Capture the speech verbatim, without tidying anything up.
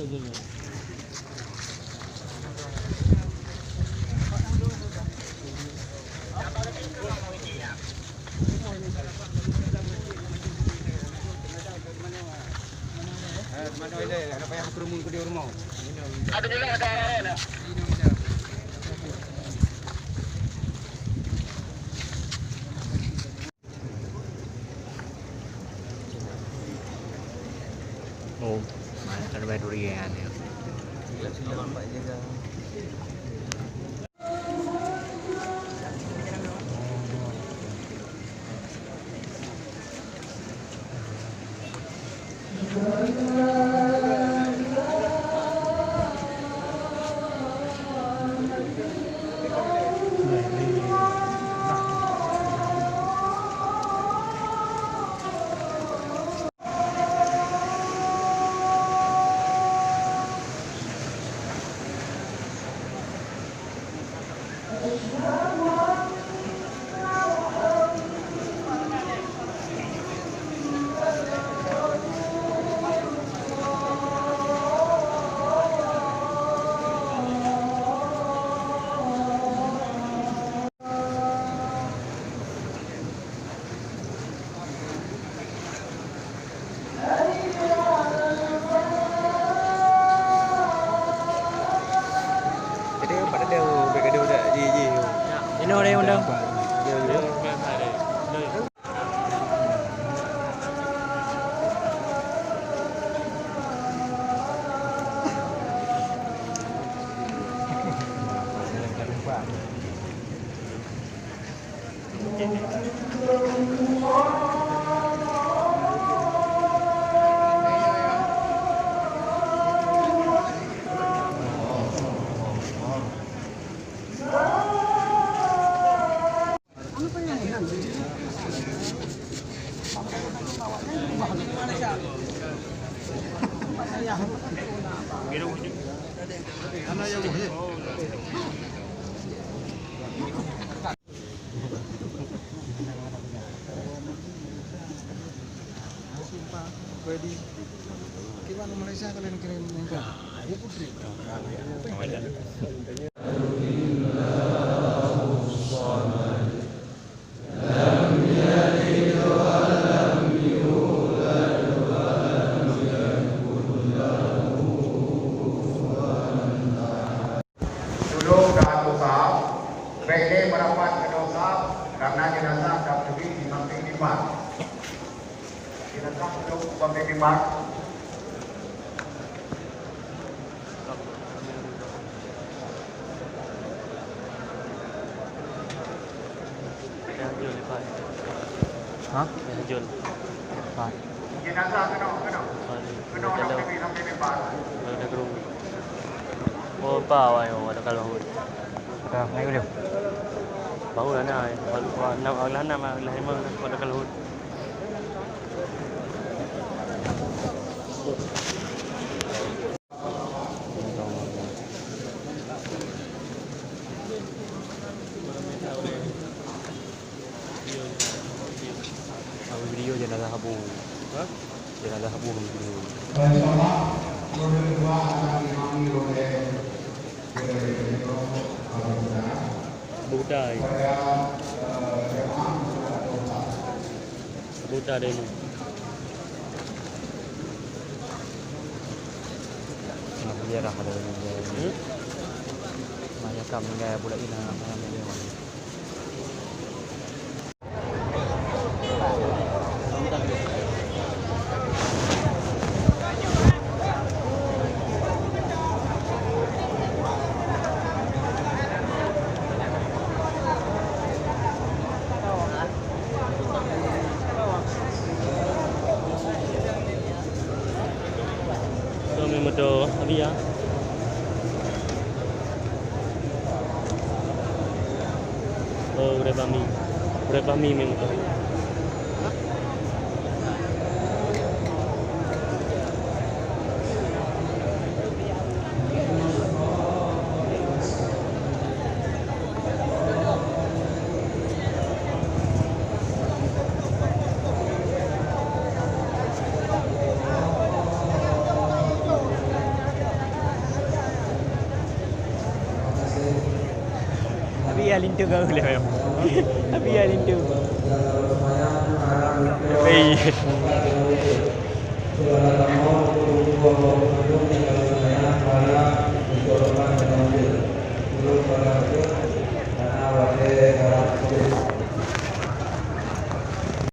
Oh, makan bak durian ya. Inoe deh undang. Kiban Malaysia kalian kirim. Tulông dan usaha, bèk lé meurapat keu dosa, karena jenazah ka peuteubiet di sampéng mimbar. Jenazah tulông u sampéng mimbar. Ha? Jenazah keunoe, keunoe. Keunoe u sampéng mimbar. Oh, pa awai, oh, ada kalau. Dah, naik dulu. Baru lah nak, baru, wah, enam, lah enam, lah lima, dah, dah kalau. Ambil video jenazah Abu. Ha? Jenazah Abu ambil video. Baik, Bapak. Yang kedua akan dipanggil oleh Buta. Buta deh ni. Nah, dia dah ada ni. Hmm? Banyak kam tinggal budak ina, banyak dia. Kami moto Avia. Oh, udah bami. Udah bami memang tu. Ya, linto gaul lé, Bang. Tapi ya, linto. Hei.